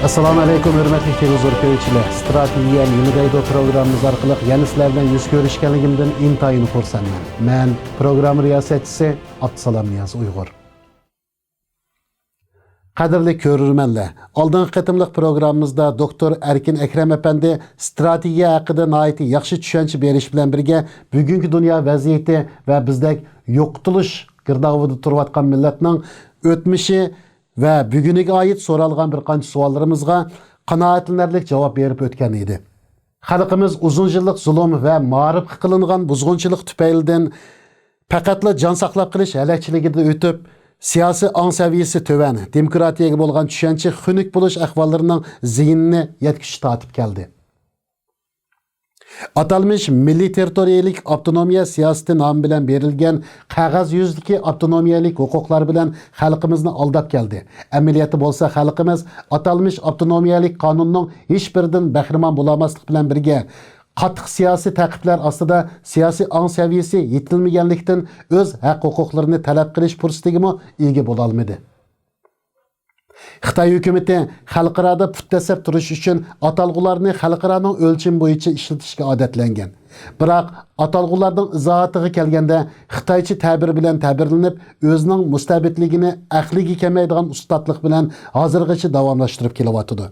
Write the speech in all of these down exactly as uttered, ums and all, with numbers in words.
ئەسسالامۇ ئەلەيكۇم، ھۆرمەتلىك تېلېۋىزور كۆرگۈچىلەر. ستراتېگىيە نېمە دەيدۇ پروگراممىمىز ئارقىلىق يەنە سىلەر بىلەن يۈز كۆرۈشكەنلىكىمدىن ئىنتايىن خۇرسەنمەن. مەن پروگرامما رىياسەتچىسى ئابدۇسالام نىياز ئۇيغۇر. قەدىرلىك كۆرۈرمەنلەر، ئالدىنقى قېتىملىق پروگراممىمىزدا دوكتور ئەركىن ئەكرەم ئەپەندى ستراتېگىيە ھەققىدە ناھايىتى ياخشى چۈشەنچە بېرىش بىلەن بىرگە، بۈگۈنكى دۇنيا ۋەزىيىتى ۋە بىزدەك يوقىتىلىش گىردابىدا تۇرۇۋاتقان مىللەتنىڭ ئۆتمۈشى ۋە بۈگۈنىگە ئائىت سورالغان بىر قانچە سوئاللىرىمىزغا قانائەتلىنەرلىك جاۋاب بېرىپ ئۆتكەن ئىدى. خەلقىمىز ئۇزۇن يىللىق زۇلۇم ۋە مائارىپقا قىلىنغان بۇزغۇنچىلىق تۈپەيلىدىن پەقەتلا جان ساقلاپ قېلىش ھەلەكچىلىكىدىن ئۆتۈپ، سىياسىي ئاڭ سەۋىيەسى تۆۋەن، دېموكراتىيەگە بولغان چۈشەنچە خۇنۈك بولۇش ئەھۋاللىرىنىڭ زىيىنىنى يەتكۈچە تارتىپ كەلدى. ئاتالمىش مىللىي تېررىتورىيەلىك ئاپتونومىيە سىياسىتى نامى بىلەن بېرىلگەن قەغەز يۈزىدىكى ئاپتونومىيەلىك ھوقۇقلار بىلەن خەلقىمىزنى ئالداپ كەلدى. ئەمەلىيەتتە بولسا خەلقىمىز ئاتالمىش ئاپتونومىيەلىك قانۇننىڭ ھېچبىرىدىن بەھرىمەن بولالماسلىق بىلەن بىرگە، قاتتىق سىياسىي تەقىبلەر ئاستىدا سىياسىي ئاڭ سەۋىيەسى يېتىلمىگەنلىكتىن ئۆز ھەق-ھوقۇقلىرىنى تەلەپ قىلىش پۇرسىتىگىمۇ ئىگە بولالمىدى. خىتاي ھۆكۈمىتى خەلقئارادا پۇت دەسسەپ تۇرۇش ئۈچۈن ئاتالغۇلارنى خەلقئارانىڭ ئۆلچىمى بويىچە ئىشلىتىشكە ئادەتلەنگەن. بىراق، ئاتالغۇلارنىڭ ئىزاھاتىغا كەلگەندە، خىتايچە تەبىر بىلەن تەبىرلىنىپ، ئۆزىنىڭ مۇستەبىتلىكىنى ئەقلىگە كەلمەيدىغان ئۇستاتلىق بىلەن ھازىرغىچە داۋاملاشتۇرۇپ كېلىۋاتىدۇ.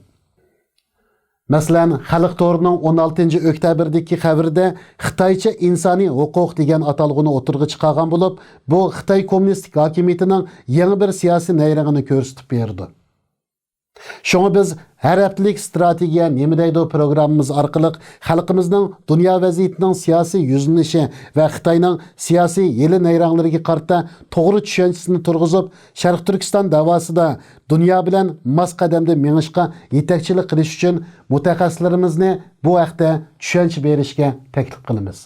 مەسىلەن، خەلق تورىنىڭ ئون ئالتىنچى ئۆكتەبىردىكى خەۋىرىدە خىتايچە ئىنسانىي ھوقۇق دېگەن ئاتالغۇنى ئوتتۇرىغا چىقارغان بولۇپ، بۇ خىتاي كوممۇنىستىك ھاكىمىيىتىنىڭ يېڭى بىر سىياسىي نەيرىڭىنى كۆرسىتىپ بېرىدۇ. شۇڭا بىز ھەر ھەپتىلىك ستراتېگىيە نېمە دەيدۇ پروگراممىمىز ئارقىلىق خەلقىمىزنىڭ دۇنيا ۋەزىيىتىنىڭ سىياسىي يۈزلىنىشى ۋە خىتاينىڭ سىياسىي ھىيلە نەيرەڭلىرىگە قارىتا توغرا چۈشەنچىسىنى تۇرغۇزۇپ، شەرقىي تۈركىستان دەۋاسىدا دۇنيا بىلەن ماس قەدەمدە مېڭىشقا يېتەكچىلىك قىلىش ئۈچۈن مۇتەخەسسىسلىرىمىزنى بۇ ھەقتە چۈشەنچە بېرىشكە تەكلىپ قىلىمىز.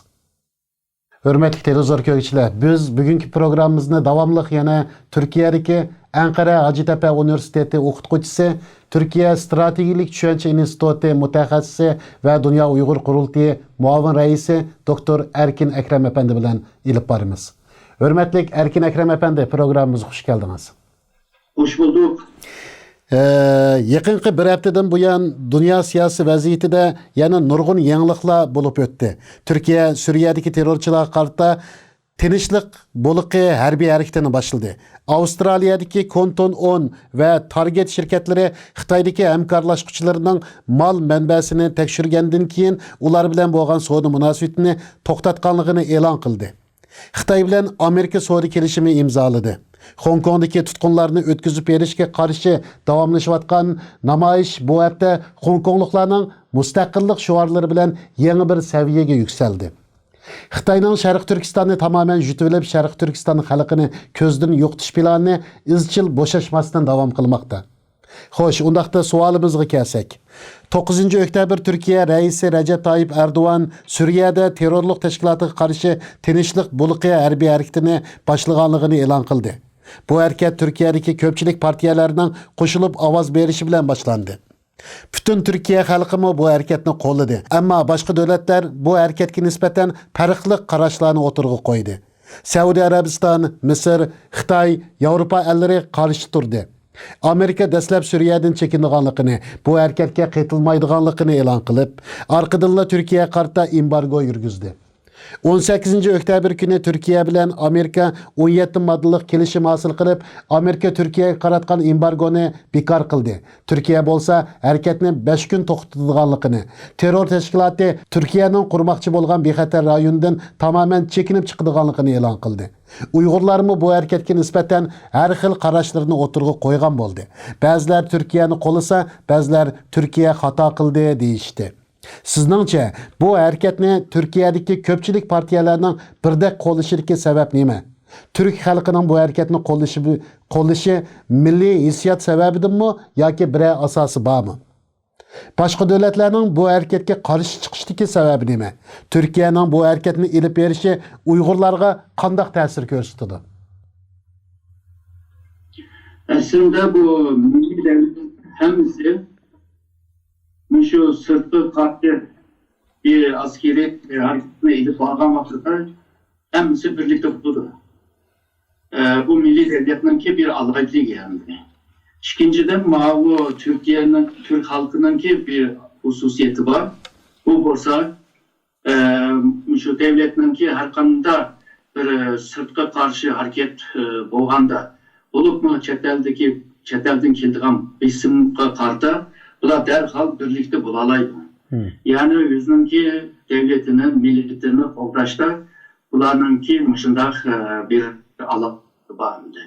ھۆرمەتلىك تېلېۋىزور كۆرگۈچىلەر، بىز بۈگۈنكى پروگراممىمىزنى داۋاملىق يەنە تۈركىيەدىكى ئەنقەرە ھاجىتەپە ئۇنىۋېرسىتېتى ئوقۇتقۇچىسى، تۈركىيە ستراتېگىيىلىك چۈشەنچە ئىنستىتۇتى مۇتەخەسسىسى ۋە دۇنيا ئۇيغۇر قۇرۇلتىيى مۇئاۋىن رەئىسى دوكتور ئەركىن ئەكرەم ئەپەندى بىلەن ئېلىپ بارىمىز. ھۆرمەتلىك ئەركىن ئەكرەم ئەپەندى، پروگراممىمىزغا خۇش كەلدىڭىز. خوش بولدۇق. ئە، يېقىنقى بىر ھەپتىدىن بۇيان دۇنيا سىياسىي ۋەزىيىتىدە يەنە نۇرغۇن يېڭىلىقلار بولۇپ ئۆتتى. تۈركىيە سۈرىيەدىكى تېررورچىلارغا قارىتا تىنچلىق بۇلىقى ھەربىي ھەرىكىتىنى باشلىدى. ئاۋسترالىيەدىكى كونتون ئون ۋە تارگېت شىركەتلىرى خىتايدىكى ھەمكارلاشقۇچىلىرىنىڭ مال مەنبەسىنى تەكشۈرگەندىن كېيىن، ئۇلار بىلەن بولغان سودا مۇناسىۋىتىنى توختاتقانلىقىنى ئېلان قىلدى. خىتاي بىلەن ئامېرىكا سودا كېلىشىمى ئىمزالىدى. خوڭكوڭدىكى تۇتقۇنلارنى ئۆتكۈزۈپ بېرىشكە قارشى داۋاملىشىۋاتقان نامايىش بۇ ھەپتە خوڭكوڭلۇقلارنىڭ مۇستەقىللىق شوئارلىرى بىلەن يېڭى بىر سەۋىيەگە يۈكسەلدى. خىتاينىڭ شەرقىي تۈركىستاننى تامامەن يۇتۇۋېلىپ، شەرقىي تۈركىستان خەلقىنى كۆزدىن يوقىتىش پىلانى ئىزچىل بوشاشماستىن داۋام قىلماقتا. خوش، ئۇنداقتا سوئالىمىزغا كەلسەك. توققۇزىنچى ئۆكتەبىر تۈركىيە رەئىسى رەجەپ تايىپ ئەردوغان سۈرىيەدە تېررورلۇق تەشكىلاتىغا قارشى تىنچلىق بۇلىقى ھەربىي ھەرىكىتىنى باشلىغانلىقىنى ئېلان قىلدى. بۇ ھەرىكەت تۈركىيەدىكى كۆپچىلىك پارتىيەلەرنىڭ قوشۇلۇپ ئاۋاز بېرىشى بىلەن باشلاندى. پۈتۈن تۈركىيە خەلقىمۇ بۇ ھەرىكەتنى قوللىدى. ئەمما باشقا دۆلەتلەر بۇ ھەرىكەتكە نىسبەتەن پەرقلىق قاراشلارنى ئوتتۇرىغا قويدى. سەئۇدى ئەرەبىستان، مىسىر، خىتاي، ياۋروپا ئەللىرى قارشى تۇردى. ئامېرىكا دەسلەپ سۈرىيەدىن چېكىنىدىغانلىقىنى، بۇ ھەرىكەتكە قېتىلمايدىغانلىقىنى ئېلان قىلىپ، ئارقىدىنلا تۈركىيەگە قارىتا ئېمبارگو يۈرگۈزدى. ئون سەككىزىنچى ئۆكتەبىر كۈنى تۈركىيە بىلەن ئامېرىكا ئون يەتتە ماددىلىق كېلىشىم ھاسىل قىلىپ، ئامېرىكا تۈركىيەگە قاراتقان ئېمبارگونى بىكار قىلدى. تۈركىيە بولسا ھەرىكەتنى بەش كۈن توختىتىدىغانلىقىنى، تېررور تەشكىلاتى تۈركىيەنىڭ قۇرماقچى بولغان بىخەتەر رايونىدىن تامامەن چېكىنىپ چىقىدىغانلىقىنى ئېلان قىلدى. ئۇيغۇرلارمۇ بۇ ھەرىكەتكە نىسبەتەن ھەر خىل قاراشلىرىنى ئوتتۇرىغا قويغان بولدى. بەزىلەر تۈركىيەنى قوللىسا، بەزىلەر تۈركىيە خاتا قىلدى دېيىشتى. سىزنىڭچە، بۇ ھەرىكەتنى تۈركىيەدىكى كۆپچىلىك پارتىيەلەرنىڭ بىردەك قوللىشىدىكى سەۋەب نېمە؟ تۈرك خەلقىنىڭ بۇ ھەرىكەتنى قوللىشى، قوللىشى مىللىي ھېسسىيات سەۋەبىدىنمۇ ياكى بىرەر ئاساسى بارمۇ؟ باشقا دۆلەتلەرنىڭ بۇ ھەرىكەتكە قارشى چىقىشىدىكى سەۋەبى نېمە؟ تۈركىيەنىڭ بۇ ھەرىكەتنى ئېلىپ بېرىشى ئۇيغۇرلارغا قانداق تەسىر كۆرسىتىدۇ؟ ئەسلىدە بۇ مىللىي دەۋلەت ھەممىسى مۇشۇ سىرتقا قارشى بىر ئەسكىرىي ھەرىكەتنى ئېلىپ بارغان ۋاقتىدا ھەممىسى بىرلىكتە بولىدۇ. ئە، بۇ مىللىي دەۋلەتنىڭكى بىر ئالاھىدىلىكى ئەمدى. ئىككىنچىدىن، ماۋۇ تۈركىيەنىڭ، تۈرك خەلقىنىڭكى بىر خۇسۇسىيىتى بار. بۇ بولسا، ئە، مۇشۇ دۆلەتنىڭكى ھەر قانداق بىر سىرتقا قارشى ھەرىكەت، ئە، بولغاندا، بولۇپمۇ چەت ئەلدىكى، چەت ئەلدىن كېلىدىغان بېسىمغا قارىتا، بۇلار دەرھال بىرلىكتە بولالايدۇ. يەنى ئۆزىنىڭكى دۆلىتىنى، مىللىتىنى قوغداشتا بۇلارنىڭكى مۇشۇنداق، ئە، بىر ئالاقىسى بار ئىدى.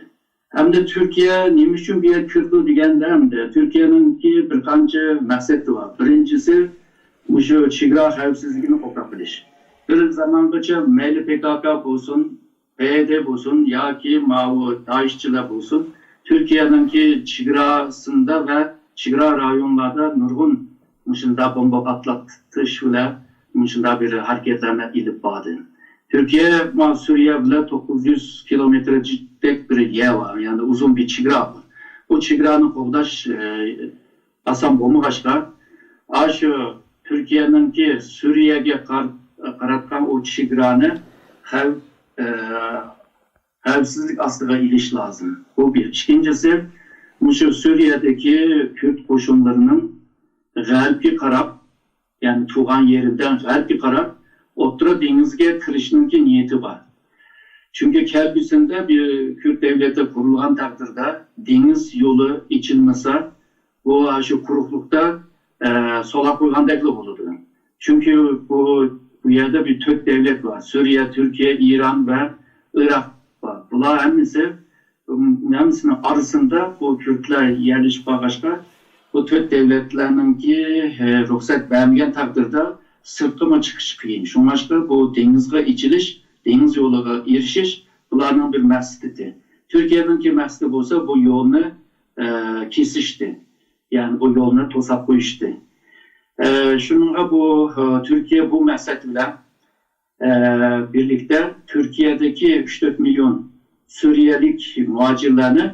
ئەمدى تۈركىيە نېمە ئۈچۈن بۇ يەرگە كىرىدۇ دېگەندە، ئەمدى تۈركىيەنىڭكى بىر قانچە مەقسەتى بار. بىرىنچىسى، مۇشۇ چېگرا خەۋپسىزلىكىنى قوغداپ قېلىش. بىر زامانغىچە مەيلى پكك بولسۇن، پيد بولسۇن ياكى ماۋۇ دائىشچىلار بولسۇن، تۈركىيەنىڭكى چېگراسىندا ۋە چېگرا رايونلاردا نۇرغۇن مۇشۇنداق بومبا پارتلىتىش بىلەن مۇشۇنداق بىر ھەرىكەتلەرنى ئېلىپ باردى. تۈركىيە ما سۈرىيە بىلەن توققۇز يۈز كىلومېتىردەك بىر يەر بار، يەنى ئۇزۇن بىر چېگرا بار. بۇ چېگرانى قوغداش، ئە، ئاسان بولمىغاچقا، ئاشۇ تۈركىيەنىڭكى سۈرىيەگە قار-، قاراتقان ئۇ چېگرانى خەۋپ، ئە، خەۋپسىزلىك ئاستىغا ئېلىش لازىم. بۇ بىر. ئىككىنچىسى، مۇشۇ سۈرىيەدىكى كۈرد قوشۇنلىرىنىڭ غەربكە قاراپ، يەنى تۇغان يېرىدىن غەربكە قاراپ، ئوتتۇرا دېڭىزگە كىرىشنىڭكى نىيىتى بار. چۈنكى كەلگۈسىدە بىر كۈرد دۆلىتى قۇرۇلغان تەقدىردە، دېڭىز يولى ئېچىلمىسا، بۇ شۇ قۇرۇقلۇقتا، ئە، سولاپ قويغاندەكلا بولىدۇ. چۈنكى بۇ، بۇ يەردە بىر تۆت دۆلەت بار. سۈرىيە، تۈركىيە، ئىران ۋە ئىراق بار. بۇلار ھەممىسى، ھەممىسىنىڭ ئارىسىدا بۇ كۈردلەر يەرلىشىپ قالغاچقا، بۇ تۆت دۆلەتلەرنىڭكى، ئە، رۇخسەت بەرمىگەن تەقدىردە سىرتقىمۇ چىقىش قىيىن. شۇڭلاشقا بۇ دېڭىزغا ئېچىلىش، دېڭىز يولىغا ئېرىشىش بۇلارنىڭ بىر مەقسىتى. تۈركىيەنىڭكى مەقسىتى بولسا بۇ يولنى، ئە، كېسىشتى. يەنى بۇ يولنى توساپ قويۇشتى. ئە، شۇنىڭغا بۇ، ئە، تۈركىيە بۇ مەقسەت بىلەن، ئە، بىرلىكتە تۈركىيەدىكى ئۈچ تۆت مىليون سۈرىيەلىك مۇھاجىرلارنى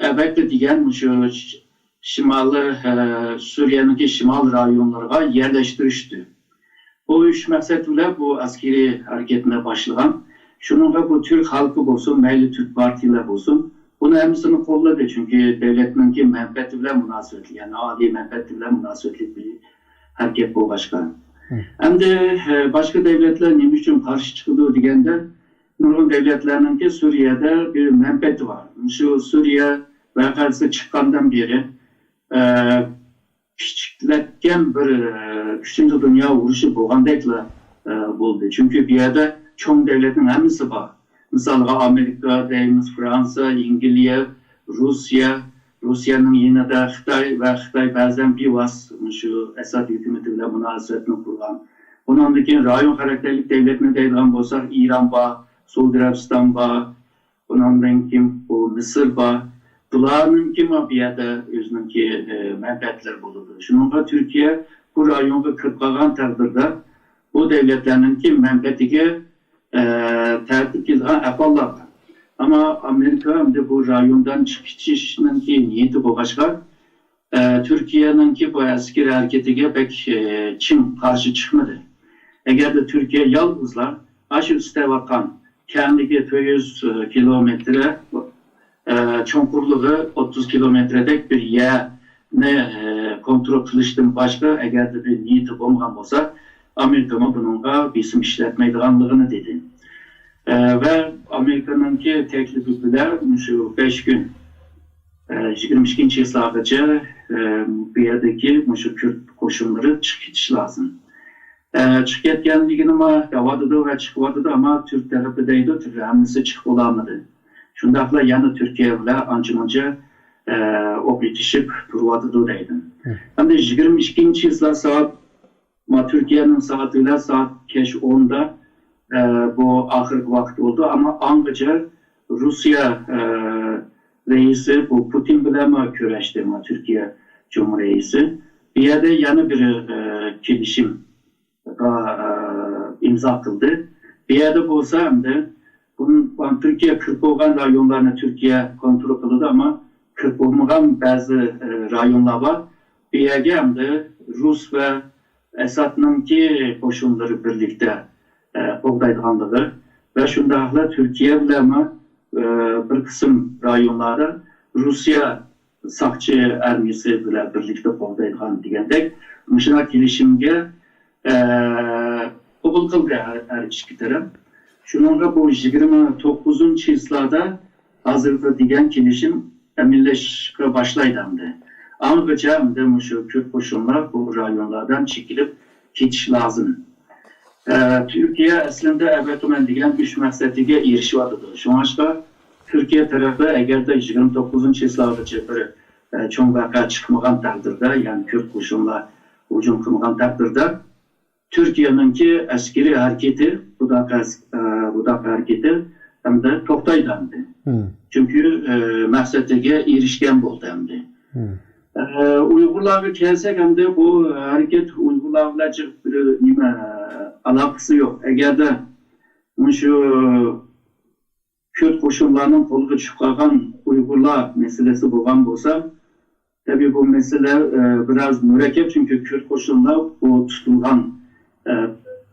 ئەلۋەتتە دېگەن مۇشۇ ش-، شىمالىي، ئە، سۈرىيەنىڭكى شىمال رايونلىرىغا يەرلەشتۈرۈشتى. بۇ ئۈچ مەقسەت بىلەن بۇ ئەسكىرىي ھەرىكەتنى باشلىغان. شۇنىڭغا بۇ تۈرك خەلقى بولسۇن، مەيلى تۈرك پارتىيىلەر بولسۇن، بۇنى ھەممىسىنى قوللىدى. چۈنكى دۆلەتنىڭكى مەنپەئەتى بىلەن مۇناسىۋەتلىك، يەنى ئالىي مەنپەئەتى بىلەن مۇناسىۋەتلىك بىر ھەرىكەت بولغاچقا. ئەمدى، ئە، باشقا دۆلەتلەر نېمە ئۈچۈن قارشى چىقىدۇ دېگەندە، نۇرغۇن دۆلەتلەرنىڭكى سۈرىيەدە بىر مەنپەئەتى بار. شۇ سۈرىيە ۋەقەسى چىققاندىن بېرى، ئە، كىچىكلەتكەن بىر، ئە، ئۈچىنچى دۇنيا ئۇرۇشى بولغاندەكلا، ئە، بولدى. چۈنكى بۇ يەردە چوڭ دۆلەتنىڭ ھەممىسى بار. مىسالغا، ئامېرىكا دەيمىز، فرانسىيە، ئىنگلىيە، روسىيە، روسىيەنىڭ يېنىدا خىتاي ۋە خىتاي بەزەن بىۋاسىتە مۇشۇ ئەسەد ھۆكۈمىتى بىلەن مۇناسىۋەتنى قۇرغان. ئۇنىڭدىن كېيىن رايون خاراكتېرلىك دۆلەتنى دەيدىغان بولساق، ئىران بار، سئۇدى ئەرەبىستان بار، ئۇنىڭدىن كېيىن بۇ مىسىر بار. بۇلارنىڭكىمۇ بۇ يەردە ئۆزىنىڭكى، ئە، مەنپەئەتلىرى بولىدۇ. شۇنىڭغا تۈركىيە بۇ رايونغا كىرىپ قالغان تەقدىردە، بۇ دۆلەتلەرنىڭكى مەنپەئەتىگە، ئە، تەتۈر كېلىدىغان ئەھۋاللار بار. ئەمما ئامېرىكا ئەمدى بۇ رايوندىن چىقىپ كېتىشنىڭكى نىيىتى بولغاچقا، ئە، تۈركىيەنىڭكى بۇ ئەسكىرىي ھەرىكىتىگە بەك، ئە، چىڭ قارشى چىقمىدى. ئەگەردە تۈركىيە يالغۇزلا ئاشۇ ئىستەۋاتقان كەڭلىكى تۆت يۈز كىلومېتىر، ئە، چوڭقۇرلۇقى ئوتتۇز كىلومېتىردەك بىر يەرنى، ئە، كونترول قىلىشتىن باشقا ئەگەردە بىر نىيىتى بولمىغان بولسا، ئامېرىكىمۇ بۇنىڭغا بېسىم ئىشلەتمەيدىغانلىقىنى دېدى. ئە، ۋە ئامېرىكىنىڭكى تەكلىپى بىلەن مۇشۇ بەش كۈن، ئە، يىگىرمە ئىككىنچى چىسلاغىچە، ئە، بۇ يەردىكى مۇشۇ كۈرد قوشۇنلىرى چىقىپ كېتىشى لازىم. ئە، چىقىپ كەتكەنلىكىنىمۇ دەۋاتىدۇ ۋە چىقىۋاتىدۇ، ئەمما تۈرك تەرىپى دەيدۇ، تۈرك ھەممىسى چىقىپ بولالمىدى. شۇنداقلا يەنە تۈركىيە بىلەن ئانچە-مۇنچە، ئە، ئوق ئېتىشىپ تۇرۇۋاتىدۇ دەيدۇ. ئەمدى يىگىرمە ئىككىنچى چىسلا سائەت ما تۈركىيەنىڭ سائىتى بىلەن سائەت كەچ ئوندا، ئە، بۇ ئاخىرقى ۋاقىت بولىدۇ. ئەمما ئاڭغىچە روسىيە، ئە، رەئىسى بۇ پۇتىن بىلەنمۇ كۆرۈشتى، ما تۈركىيە جۇمھۇر رەئىسى. بۇ يەردە يەنە بىر، ئە، كېلىشىمغا، ئە، ئىمزا قىلدى. بۇ يەردە بولسا ئەمدى بۇ، تۈركىيە كىرىپ بولغان رايونلارنى تۈركىيە كونترول قىلىدۇ، ئەمما كىرىپ بولمىغان بەزى، ئە، رايونلار بار. بۇ يەرگە ئەمدى رۇس ۋە ئەسەدنىڭكى قوشۇنلىرى بىرلىكتە، ئە، قوغدايدىغانلىقى ۋە شۇنداقلا تۈركىيە بىلەنمۇ، ئە، بىر قىسىم رايونلاردا رۇسىيە ساقچى ئارمىيىسى بىلەن بىرلىكتە قوغدايدىغان دېگەندەك مۇشۇنداق كېلىشىمگە، ئە، قوبۇل قىلدى ھەر، ھەر ئىككى تەرەپ. شۇنىڭغا بۇ يىگىرمە توققۇزىنچى چىسلادا ھازىرقى دېگەن كېلىشىم ئەمەلىيلىشىشكە باشلايدۇ ئەمدى. ئاڭغىچە ئەمدى مۇشۇ كۈرد قوشۇنلار بۇ رايونلاردىن چېكىلىپ كېتىش لازىم. ئە، تۈركىيە ئەسلىندە ئەۋەتىمەن دېگەن ئۈچ مەقسەتكە ئېرىشىۋاتىدۇ. شۇڭلاشقا تۈركىيە تەرەپى ئەگەردە يىگىرمە توققۇزىنچى چىسلاغىچە بىر، ئە، چوڭ ۋەقە چىقمىغان تەقدىردە، يەنى كۈرد قوشۇنلار ھۇجۇم قىلمىغان تەقدىردە، تۈركىيەنىڭكى ئەسكىرىي ھەرىكىتى، بۇنداق ئەس-، ئە، بۇنداق ھەرىكىتى ئەمدى توختايدۇ ئەمدى. چۈنكى، ئە، مەقسەتىگە ئېرىشكەن بولدى ئەمدى. ئە، ئۇيغۇرلارغا كەلسەك، ئەمدى بۇ ھەرىكەت ئۇيغۇرلار بىلەن جىق بىر نېمە ئالاقىسى يوق. ئەگەردە مۇشۇ كۈرد قوشۇنلارنىڭ قولىغا چۈشۈپ قالغان ئۇيغۇرلار مەسىلىسى بولغان بولسا، تەبىئىي بۇ مەسىلە، ئە، بىراز مۇرەككەپ، چۈنكى كۈرد قوشۇنلار بۇ تۇتۇلغان، ئە،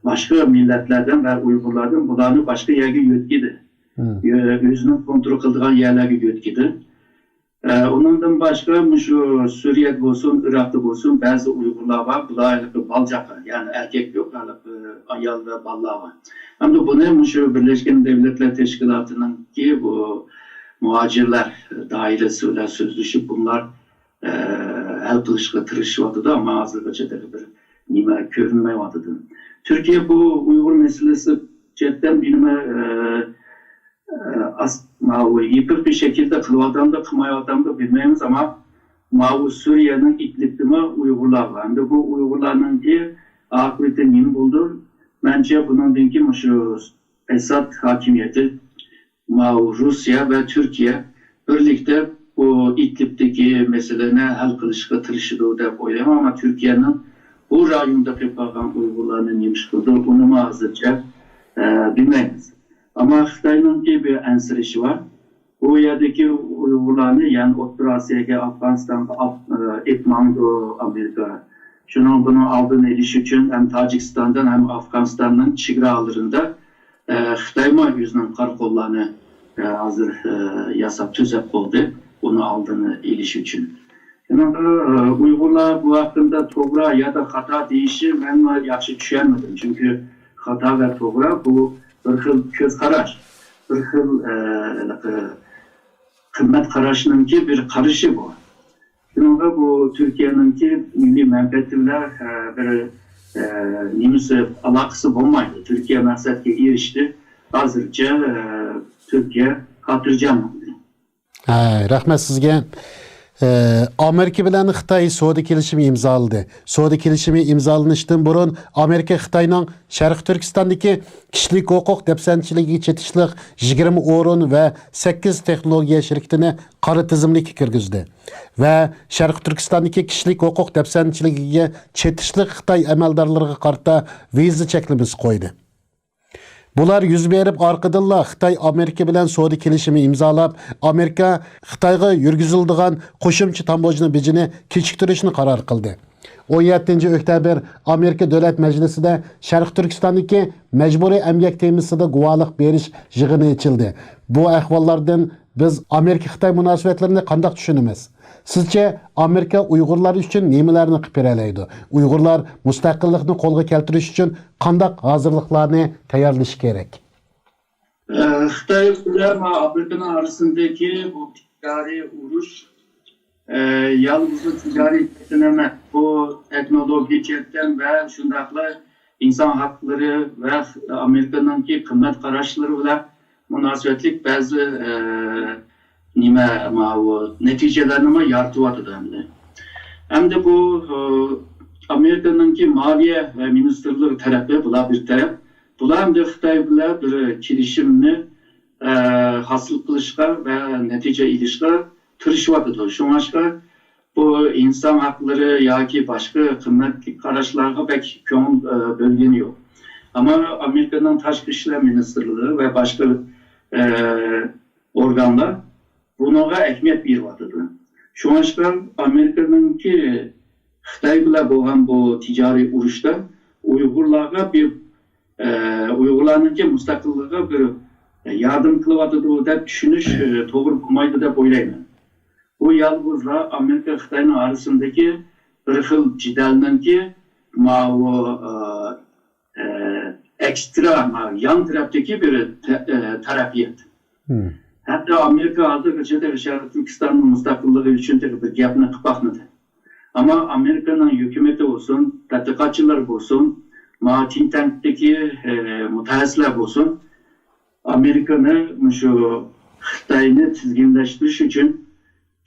باشقا مىللەتلەردىن ۋە ئۇيغۇرلاردىن بۇلارنى باشقا يەرگە يۆتكىدى. ئۆزىنىڭ كونترول قىلىدىغان يەرلەرگە يۆتكىدى. ئە، ئۇنىڭدىن باشقا مۇشۇ سۈرىيەدە بولسۇن، ئىراقتا بولسۇن، بەزى ئۇيغۇرلار بار، بۇلار ھېلىقى بالا-چاقا، يەنى ئەركەك يوق، ھېلىقى ئايال ۋە بالىلار بار. ئەمدى بۇنى مۇشۇ بىرلەشكەن دۆلەتلەر تەشكىلاتىنىڭكى بۇ مۇھاجىرلار دائىرىسى بىلەن سۆزلىشىپ، بۇلار، ئە، ھەل قىلىشقا تىرىشىۋاتىدۇ، ئەمما ھازىرغىچە تېخى بىر نېمە كۆرۈنمەيۋاتىدۇ. تۈركىيە بۇ ئۇيغۇر مەسىلىسى جەھەتتىن بىنېمە، ئە، ئاس-، ماۋۇ يېپىق بىر شەكىلدە قىلىۋاتامدۇ، قىلمايۋاتامدۇ بىلمەيمىز، ئەمما ماۋۇ سۈرىيەنىڭ ئىدلىبتىمۇ ئۇيغۇرلار بار. ئەمدى بۇ ئۇيغۇرلارنىڭكى ئاقىۋىتى نېمە بولىدۇ؟ مەنچە بۇنىڭدىن كېيىن مۇشۇ ئەسەد ھاكىمىيىتى، ماۋۇ روسىيە ۋە تۈركىيە بىرلىكتە بۇ ئىدلىبتىكى مەسىلىنى ھەل قىلىشقا تىرىشىدۇ دەپ ئويلايمەن. ئەمما تۈركىيەنىڭ بۇ رايوندا قېلىپ قالغان ئۇيغۇرلارنى نېمە ئىش قىلىدۇ، ئۇنىمۇ ھازىرچە، ئە، بىلمەيمىز. ئەمما خىتاينىڭكى بىر ئەنسىرىشى بار. بۇ يەردىكى ئۇيغۇرلارنى، يەنى ئوتتۇرا ئاسىياغا، ئافغانىستانغا ئاپ-، ئە، ئېلىپ ماڭىدۇ ئامېرىكا. شۇنىڭ، بۇنىڭ ئالدىنى ئېلىش ئۈچۈن ھەم تاجىكىستاندىن ھەم ئافغانىستاننىڭ چېگرالىرىدا، ئە، خىتايمۇ ئۆزىنىڭ قارا قوللارنى، ئە، ھازىر، ئە، ياساپ تۈزەپ قويدى، بۇنىڭ ئالدىنى ئېلىش ئۈچۈن. شۇنىڭغا، ئە، ئۇيغۇرلار بۇ ھەققىدە توغرا يا دا خاتا دېيىشى مەنمۇ ياخشى چۈشەنمىدىم. چۈنكى خاتا ۋە توغرا بۇ بىر خىل كۆز قاراش، بىر خىل، ئە، ھېلىقى قىممەت قاراشنىڭكى بىر قارىشى بۇ. شۇنىڭغا بۇ تۈركىيەنىڭكى مىللىي مەنپەئەتى بىلەن، ئە، بىر، ئە، نېمىسى، ئالاقىسى بولمايدۇ. تۈركىيە مەقسەتكە ئېرىشتى. ھازىرچە، ئە، تۈركىيە خاتىرجەم بولدى. ھە، رەھمەت سىزگە. ئە، ئامېرىكا بىلەن خىتاي سودا كېلىشىمى ئىمزالىدى. سودا كېلىشىمى ئىمزالىنىشتىن بۇرۇن ئامېرىكا خىتاينىڭ شەرقىي تۈركىستاندىكى كىشىلىك ھوقۇق دەپسەندىچىلىكىگە چېتىشلىق يىگىرمە ئورۇن ۋە سەككىز تېخنولوگىيە شىركىتىنى قارا تىزىملىككە كىرگۈزدى ۋە شەرقىي تۈركىستاندىكى كىشىلىك ھوقۇق دەپسەندىچىلىكىگە چېتىشلىق خىتاي ئەمەلدارلىرىغا قارىتا ۋىزا چەكلىمىسى قويدى. بۇلار يۈز بېرىپ ئارقىدىنلا خىتاي ئامېرىكا بىلەن سودا كېلىشىمى ئىمزالاپ، ئامېرىكا خىتايغا يۈرگۈزۈلىدىغان قوشۇمچە تاموژنا بېجىنى كېچىكتۈرۈشنى قارار قىلدى. ئون يەتتىنچى ئۆكتەبىر ئامېرىكا دۆلەت مەجلىسىدە شەرقىي تۈركىستاندىكى مەجبۇرىي ئەمگەك تېمىسىدا گۇۋاھلىق بېرىش يىغىنى ئېچىلدى. بۇ ئەھۋاللاردىن بىز ئامېرىكا-خىتاي مۇناسىۋەتلىرىنى قانداق چۈشىنىمىز؟ سىزچە ئامېرىكا ئۇيغۇرلار ئۈچۈن نېمىلەرنى قىلىپ بېرەلەيدۇ؟ ئۇيغۇرلار مۇستەقىللىقنى قولغا كەلتۈرۈش ئۈچۈن قانداق ھازىرلىقلارنى تەييارلىشى كېرەك؟ ئە، خىتاي بىلەن ئامېرىكىنىڭ ئارىسىدىكى بۇ تىجارىي ئۇرۇش، ئە، يالغۇزلا تىجارىي جەھەتتىن ئەمەس، بۇ تېخنولوگىيە جەھەتتىن ۋە شۇنداقلا ئىنسان ھەقلىرى ۋە ئامېرىكىنىڭكى قىممەت قاراشلىرى بىلەن مۇناسىۋەتلىك بەزى، ئە، نېمە، ماۋۇ نەتىجىلەرنىمۇ يارىتىۋاتىدۇ ئەمدى. ئەمدى بۇ، ئە، ئامېرىكىنىڭكى مالىيە ۋە مىنىستىرلىرى تەرەپى، بۇلار بىر تەرەپ، بۇلار ئەمدى خىتاي بىلەن بىر كېلىشىمنى، ئە، ھاسىل قىلىشقا ۋە نەتىجە ئېلىشقا تىرىشىۋاتىدۇ. شۇڭلاشقا بۇ ئىنسان ھەقلىرى ياكى باشقا قىممەتلىك قاراشلارغا بەك كۆڭۈل، ئە، بۆلگىنى يوق. ئەمما ئامېرىكىنىڭ تاشقى ئىشلار مىنىستىرلىقى ۋە باشقا، ئە، ئورگانلار بۇنىڭغا ئەھمىيەت بېرىۋاتىدۇ. شۇڭلاشقا ئامېرىكىنىڭكى خىتاي بىلەن بولغان بۇ تىجارىي ئۇرۇشتا ئۇيغۇرلارغا بىر، ئە، ئۇيغۇرلارنىڭكى مۇستەقىللىقىغا بىر ياردەم قىلىۋاتىدۇ دەپ چۈشىنىش، ئە، توغرا بولمايدۇ دەپ ئويلايمەن. بۇ يالغۇزلا ئامېرىكا خىتاينىڭ ئارىسىندىكى بىر خىل جېدەلنىڭكى ماۋۇ، ئە، ئە، ئەكسترا، ماۋۇ يان تەرەپتىكى بىر تە-، ئە، تەرەپىيات. ھەتتا ئامېرىكا ھازىرغىچە تېخى شەرقىي تۈركىستاننىڭ مۇستەقىللىقى ئۈچۈن تېخى بىر گەپنى قىلىپ باقمىدى. ئەمما ئامېرىكىنىڭ ھۆكۈمىتى بولسۇن، تەتقىقاتچىلار بولسۇن، ما تىنك تانكتىكى، ئە، مۇتەخەسسىسلەر بولسۇن، ئامېرىكىنى مۇشۇ خىتاينى تىزگىنلەشتۈرۈش ئۈچۈن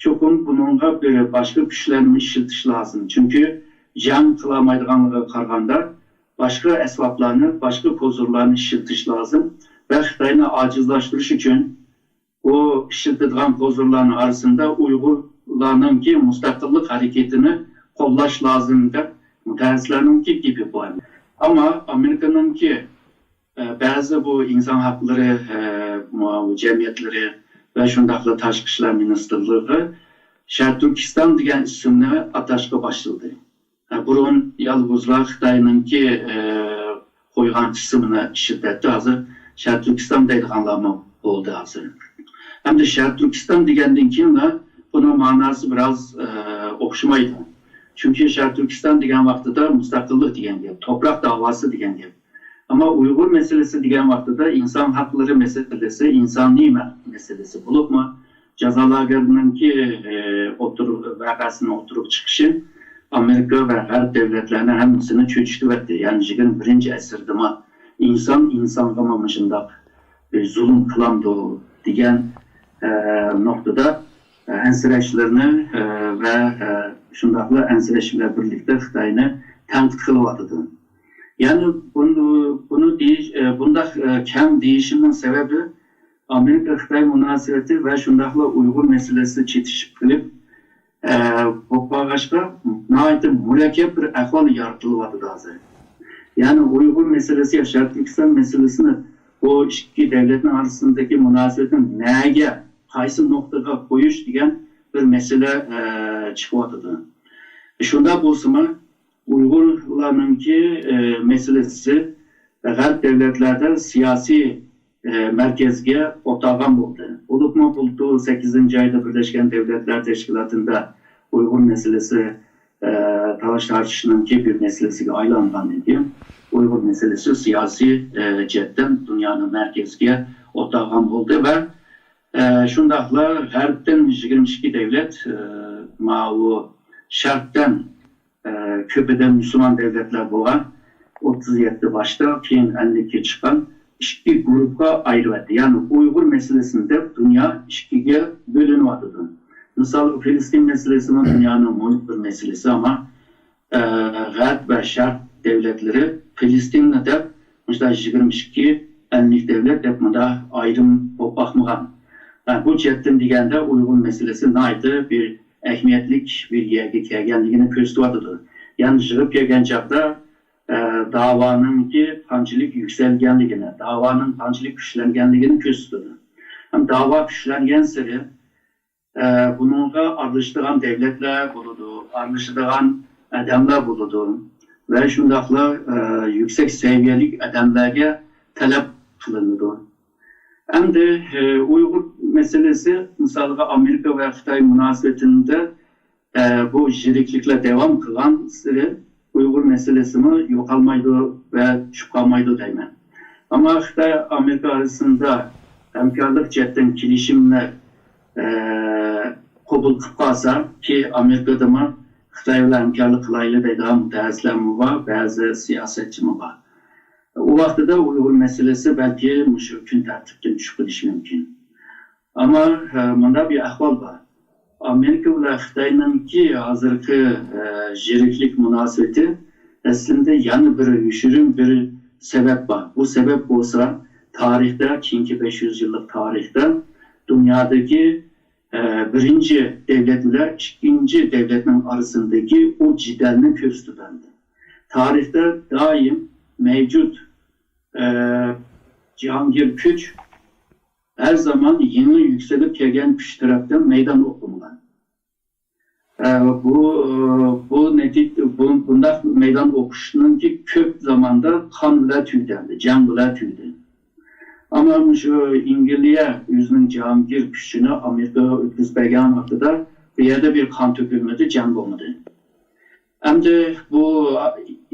چوقۇم بۇنىڭغا بىر باشقا كۈچلەرنى ئىشلىتىش لازىم. چۈنكى جەڭ قىلالمايدىغانلىقىغا قارىغاندا، باشقا ئەسۋابلارنى، باشقا كوزىرلارنى ئىشلىتىش لازىم ۋە خىتاينى ئاجىزلاشتۇرۇش ئۈچۈن بۇ ئىشلىتىدىغان كوزىرلارنىڭ ئارىسىدا ئۇيغۇرلارنىڭكى مۇستەقىللىق ھەرىكىتىنى قوللاش لازىم دەپ مۇتەخەسسىسلەرنىڭكى گېپى بار. ئەمما ئامېرىكىنىڭكى، ئە، بەزى بۇ ئىنسان ھەقلىرى، ئە، مۇ-، جەمئىيەتلىرى ۋە شۇنداقلا تاشقى ئىشلار مىنىستىرلىقى شەرقىي تۈركىستان دېگەن ئىسىمنى ئاتاشقا باشلىدى. ئە، بۇرۇن يالغۇزلا خىتاينىڭكى، ئە، قويغان ئىسمىنى ئىشلىتەتتى، ھازىر شەرقىي تۈركىستان دەيدىغانلارمۇ بولدى ھازىر. ئەمدى شەرقىي تۈركىستان دېگەندىن كېيىنلا بۇنىڭ ماناسى بىراز، ئە، ئوخشىمايدۇ. چۈنكى شەرقىي تۈركىستان دېگەن ۋاقتىدا مۇستەقىللىق دېگەن گەپ، توپراق داۋاسى دېگەن گەپ. ئەمما ئۇيغۇر مەسىلىسى دېگەن ۋاقتىدا ئىنسان ھەقلىرى مەسىلىسى، ئىنسانىي مە-، مەسىلىسى بولۇپمۇ، جازا لاگېرىنىڭكى، ئى، ئوتتۇرا-، ۋەقەسىنىڭ ئوتتۇرىغا چىقىشى ئامېرىكا ۋە غەرب دۆلەتلەرنى ھەممىسىنى چۆچۈتۈۋەتتى. يەنى يىگىرمە بىرىنچى ئەسىردىمۇ ئىنسان ئىنسانغىمۇ مۇشۇنداق زۇلۇم قىلامدۇ دېگەن، ئە، نۇقتىدا، ئە، ئەنسىرەشلىرىنى، ئە، ۋە، ئە، شۇنداقلا ئەنسىرەش بىلەن بىرلىكتە خىتاينى تەنقىد قىلىۋاتىدۇ. يەنى بۇن-، بۇنى دېيىش، ئە، بۇنداق، ئە، كەڭ دېيىشىمنىڭ سەۋەبى ئامېرىكا-خىتاي مۇناسىۋىتى ۋە شۇنداقلا ئۇيغۇر مەسىلىسى چېتىشىپ قېلىپ، ئە، بولۇپ قالغاچقا، ناھايىتى مۇرەككەپ بىر ئەھۋال يارىتىلىۋاتىدۇ ھازىر. يەنى ئۇيغۇر مەسىلىسى يا شەرقىي تۈركىستان مەسىلىسىنى بۇ ئىككى دۆلەتنىڭ ئارىسىندىكى مۇناسىۋەتنى نەگە، قايسى نۇقتىغا قويۇش دېگەن بىر مەسىلە، ئە، چىقىۋاتىدۇ. شۇنداق بولسىمۇ، ئۇيغۇرلارنىڭكى، ئە، مەسىلىسى غەرب دۆلەتلەردە سىياسىي، ئە، مەركەزگە ئوتاغان بولدى. بولۇپمۇ بۇلتۇر سەككىزىنچى ئايدا بىرلەشكەن دۆلەتلەر تەشكىلاتىدا ئۇيغۇر مەسىلىسى، ئە، تالاش-تارتىشنىڭكى بىر مەسىلىسىگە ئايلانغاندىن كېيىن، ئۇيغۇر مەسىلىسى سىياسىي، ئە، جەھەتتىن دۇنيانىڭ مەركىزىگە ئوتاغان بولدى ۋە، ئە، شۇنداقلا غەربتىن يىگىرمە ئىككى دۆلەت، ئە، ماۋۇ شەرقتىن، ئە، كۆپىدىن مۇسۇلمان دۆلەتلەر بولغان ئوتتۇز يەتتە باشتا كېيىن ئەللىككە چىققان ئىككى گۇرۇپپىغا ئايرىۋەتتى. يەنى ئۇيغۇر مەسىلىسىنى دەپ دۇنيا ئىككىگە بۆلۈنۈۋاتىدۇ. مىسالغا، فىلىستىن مەسىلىسىمۇ دۇنيانىڭ مۇھىم بىر مەسىلىسى، ئەمما، ئە، غەرب ۋە شەرق دۆلەتلىرى فىلىستىننى دەپ مۇشۇنداق يىگىرمە ئىككى ئەللىك دۆلەت دەپ مۇنداق ئايرىم بولۇپ باقمىغان. ئە، بۇ جەھەتتىن دېگەندە ئۇيغۇر مەسىلىسى ناھايىتى بىر ئەھمىيەتلىك بىر يەرگە كەلگەنلىكىنى كۆرسىتىۋاتىدۇ. يەنى يىغىپ كەلگەن چاغدا، ئە، داۋانىڭكى قانچىلىك يۈكسەلگەنلىكىنى، داۋانىڭ قانچىلىك كۈچلەنگەنلىكىنى كۆرسىتىدۇ. ھەم داۋا كۈچلەنگەنسېرى، ئە، بۇنىڭغا ئارىلىشىدىغان دۆلەتلەر بولىدۇ، ئارىلىشىدىغان ئادەملەر بولىدۇ ۋە شۇنداقلا، ئە، يۈكسەك سەۋىيەلىك ئادەملەرگە تەلەپ قىلىنىدۇ. ئەمدى، ئە، ئۇيغۇر مەسىلىسى، مىسالغا، ئامېرىكا ۋە خىتاي مۇناسىۋىتىدە، ئە، بۇ يىرىكلىكلەر داۋام قىلغانسېرى ئۇيغۇر مەسىلىسىمۇ يوقالمايدۇ ۋە چۈشۈپ قالمايدۇ دەيمەن. ئەمما خىتاي ئامېرىكا ئارىسىدا ھەمكارلىق جەھەتتىن كېلىشىمنى، ئە، قوبۇل قىلىپ قالسا، كى ئامېرىكىدىمۇ خىتاي بىلەن ھەمكارلىق قىلايلى دەيدىغان مۇتەخەسسىسلەرمۇ بار، بەزى سىياسەتچىمۇ بار. ئۇ ۋاقتىدا ئۇيغۇر مەسىلىسى بەلكى مۇشۇ كۈن تەرتىپتىن چۈشۈپ قېلىشى مۇمكىن. ئەمما، ئە، مۇنداق بىر ئەھۋال بار. ئامېرىكا بىلەن خىتاينىڭكى ھازىرقى، ئە، يىرىكلىك مۇناسىۋىتى ئەسلىندە يەنە بىر يوشۇرۇن بىر سەۋەب بار. بۇ سەۋەب بولسا تارىختا، كېيىنكى بەش يۈز يىللىق تارىختا دۇنيادىكى، ئە، بىرىنچى دۆلەت بىلەن ئىككىنچى دۆلەتنىڭ ئارىسىدىكى ئۇ جېدەلنى كۆرسىتىدۇ. تارىختا دائىم مەۋجۇت، ئە، جاھانگىر كۈچ ھەر زامان يېڭى يۈكسىلىپ كەلگەن كۈچ تەرەپتىن مەيدان ئوقۇمىغان. ئە، بۇ، بۇ نەتىجە، بۇ، بۇنداق مەيدان ئوقۇشنىڭكى كۆپ زاماندا قان بىلەن تۈگىدى، جەڭ بىلەن تۈگىدى. ئەمما مۇشۇ ئەنگلىيە ئۆزىنىڭ جاھانگىر كۈچىنى ئامېرىكىغا ئۆتكۈزۈپ بەرگەن ۋاقتىدا بۇ يەردە بىر قان تۆكۈلمىدى، جەڭ بولمىدى. ئەمدى بۇ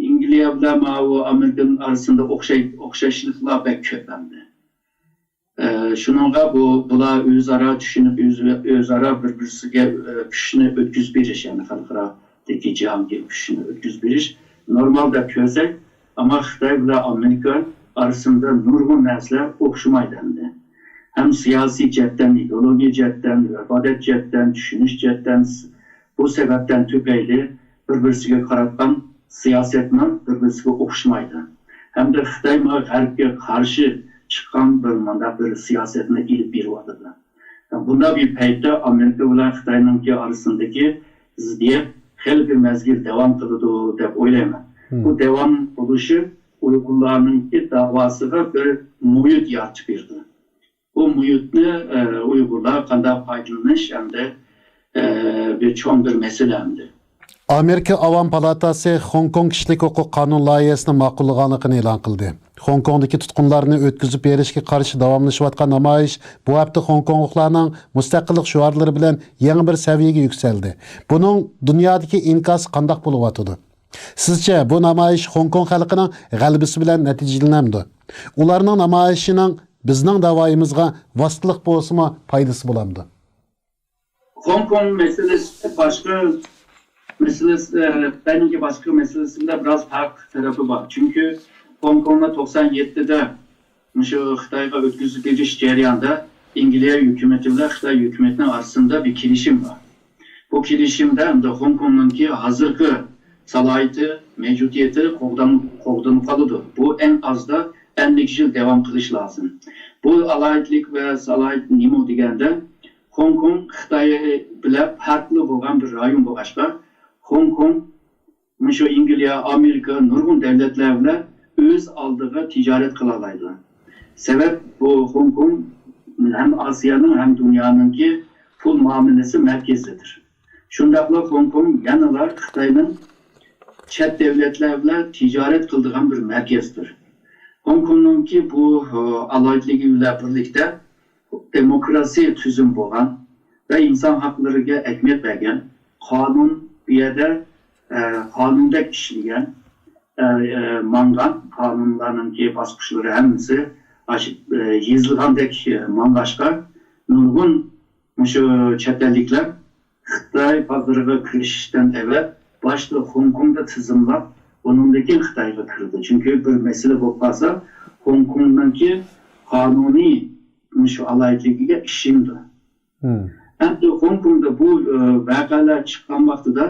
ئىنگلىيە بىلەن ماۋۇ ئامېرىكىنىڭ ئارىسىدا ئوخشاي-، ئوخشاشلىقلار بەك كۆپ ئەمدى. ئە، شۇنىڭغا بۇ، بۇلار ئۆزئارا چۈشىنىپ، ئۆز-، ئۆزئارا بىر-بىرسىگە، ئە، كۈچنى ئۆتكۈزۈپ بېرىش، يەنى خەلقئارادىكى جەھانگىر كۈچىنى ئۆتكۈزۈپ بېرىش نورمال دەپ كۆرسەك، ئەمما خىتاي بىلەن ئامېرىكا ئارىسىدا نۇرغۇن نەرسىلەر ئوخشىمايدۇ ئەمدى. ھەم سىياسىي جەھەتتىن، ئىدېئولوگىيە جەھەتتىن، ئىبادەت جەھەتتىن، چۈشىنىش جەھەتتىن، بۇ سەۋەبتىن تۈپەيلى بىر-بىرسىگە قاراتقان سىياسەتمۇ بىر-بىرسىگە ئوخشىمايدۇ. ھەمدە خىتايمۇ غەربكە قارشى چىققان بىر مۇنداق بىر سىياسەتنى ئېلىپ بېرىۋاتىدۇ. بۇنداق بىر پەيتتە ئامېرىكا بىلەن خىتاينىڭكى ئارىسىدىكى زىددىيەت خېلى بىر مەزگىل داۋام قىلىدۇ دەپ ئويلايمەن. بۇ داۋام بولۇشى ئۇيغۇرلارنىڭكى داۋاسىغا بىر مۇھىت يارىتىپ بېرىدۇ. بۇ مۇھىتنى، ئە، ئۇيغۇرلار قانداق پايدىلىنىش ھەمدە، ئە، بىر چوڭ بىر مەسىلە ئەمدى. ئامېرىكا ئاۋام پالاتاسى خوڭكوڭ كىشىلىك ھوقۇق قانۇن لايىھەسىنى ماقۇللىغانلىقىنى ئېلان قىلدى. خوڭكوڭدىكى تۇتقۇنلارنى ئۆتكۈزۈپ بېرىشكە قارشى داۋاملىشىۋاتقان نامايىش بۇ ھەپتە خوڭكوڭلۇقلارنىڭ مۇستەقىللىق شوئارلىرى بىلەن يېڭى بىر سەۋىيەگە يۈكسەلدى. بۇنىڭ دۇنيادىكى ئىنكاسى قانداق بولۇۋاتىدۇ؟ سىزچە، بۇ نامايىش خوڭكوڭ خەلقىنىڭ غەلىبىسى بىلەن نەتىجىلىنەمدۇ؟ ئۇلارنىڭ نامايىشىنىڭ بىزنىڭ داۋايىمىزغا ۋاسىتىلىق بولسىمۇ پايدىسى بولامدۇ؟ خوڭكوڭ مەسىلىسى باشقا مەسىلىسى، خىتاينىڭكى باشقا مەسىلىسى بىلەن بىراز پەرقلىق تەرىپى بار. چۈنكى خوڭكوڭنى توقسان يەتتىدە مۇشۇ خىتايغا ئۆتكۈزۈپ بېرىش جەريانىدا ئىنگلىيە ھۆكۈمىتى بىلەن خىتاي ھۆكۈمىتىنىڭ ئارىسىدا بىر كېلىشىم بار. بۇ كېلىشىمدە ئەمدى خوڭكوڭنىڭكى ھازىرقى سالاھىيىتى، مەۋجۇدىيىتى قوغدان-، قوغدىنىپ قالىدۇ. بۇ ئەڭ ئازدا ئەللىك يىل داۋام قىلىشى لازىم. بۇ ئالاھىدىلىك ۋە سالاھىيەت نېمە دېگەندە، خوڭكوڭ خىتاي بىلەن پەرقلىق بولغان بىر رايون بولغاچقا، خوڭكوڭ مۇشۇ ئىنگلىيە، ئامېرىكا، نۇرغۇن دۆلەتلەر بىلەن ئۆز ئالدىغا تىجارەت قىلالايدۇ. سەۋەب، بۇ خوڭكوڭ ھەم ئاسىيانىڭ، ھەم دۇنيانىڭكى پۇل مۇئامىلىسى مەركىزىدۇر. شۇنداقلا خوڭكوڭ يەنىلا خىتاينىڭ چەت دۆلەتلەر بىلەن تىجارەت قىلىدىغان بىر مەركەزدۇر. خوڭكوڭنىڭكى بۇ، ئالاھىدىلىكى بىلەن بىرلىكتە دېموكراسىيە تۈزۈم بولغان ۋە ئىنسان ھەقلىرىگە ئەھمىيەت بەرگەن، قانۇن بۇ يەردە، ئە، قانۇندەك ئىشلىگەن، ئە، ئە، ماڭغان، قانۇنلارنىڭكى باسقۇچلىرى ھەممىسى ئاشۇ، ئە، يېزىلغاندەك، ئە، ماڭغاچقا، نۇرغۇن مۇشۇ چەت ئەللىكلەر خىتاي بازىرىغا كىرىشىشتىن ئەۋەل باشتا خوڭكوڭدا تىزىملاپ، ئۇنىڭدىن كېيىن خىتايغا كىرىدۇ. چۈنكى بىر مەسىلە بولۇپ قالسا، خوڭكوڭنىڭكى قانۇنىي مۇشۇ ئالاھىدىلىكىگە ئىشىنىدۇ. ئەمدى خوڭكوڭدا بۇ، ئە، ۋەقەلەر چىققان ۋاقتىدا